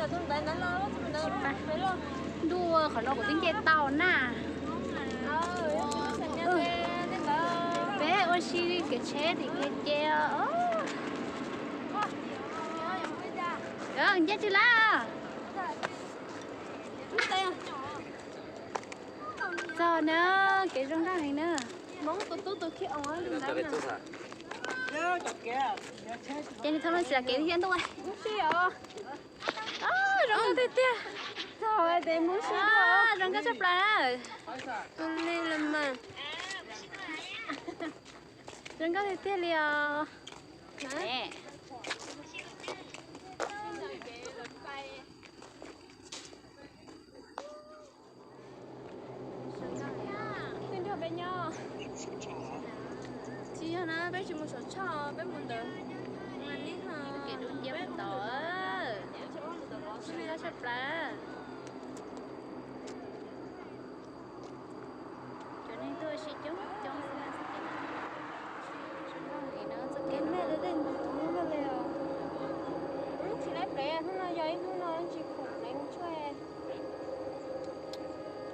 Ntuj, qhov no kuv twb nce tau na. Peb ua si kev tsheb tim kiag ces os. Nce tsis lawm. Txog na, kev zoo nkauj heev na. Ces nws txhob los tsis kev thiab ntuj. Zoo nkauj tiag tiag. Zoo nkauj tshaj plaws. Zoo nkauj tiag tiag li os. Tsis yog na, peb tsis mus saum tshoj, peb mus ntawm kev dub nciab tod. Tshaj plaws. Cov neeg tuaj ua si coob coob xwb na. Tsis laib plev, hnub no yog ib hnub no tsis khoom plev mus tsuag.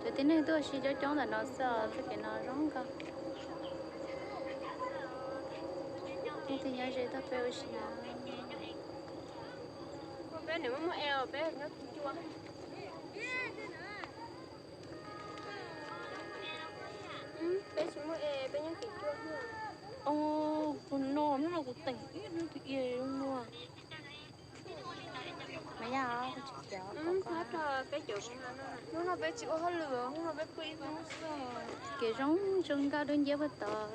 Cov tib neeg tuaj ua si coob coob ntawm no xwb os, txoj kev no zoo nkauj. Leej twg nyob ze tuaj peb ua si na. Peb nws muaj muaj es peb nyob Kiv Cua. Peb tsis muaj es peb nyob Kiv Cua. Tus no hnub no kuv teem ib hnub twg es zoo no. Hnub no peb tsis ua hauj lwm, hnub no peb pw ib hnub xwb. Kev zoo zoo nkauj dub nciab puag tod.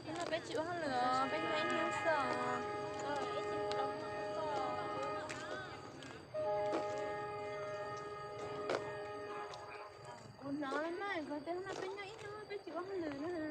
Hnub no peb tsis ua hauj lwm, peb nyob ib hnub xwb. Kuv hnov mas kuv tias hnub no peb nyob ib hnub peb tsis ua hauj lwm na.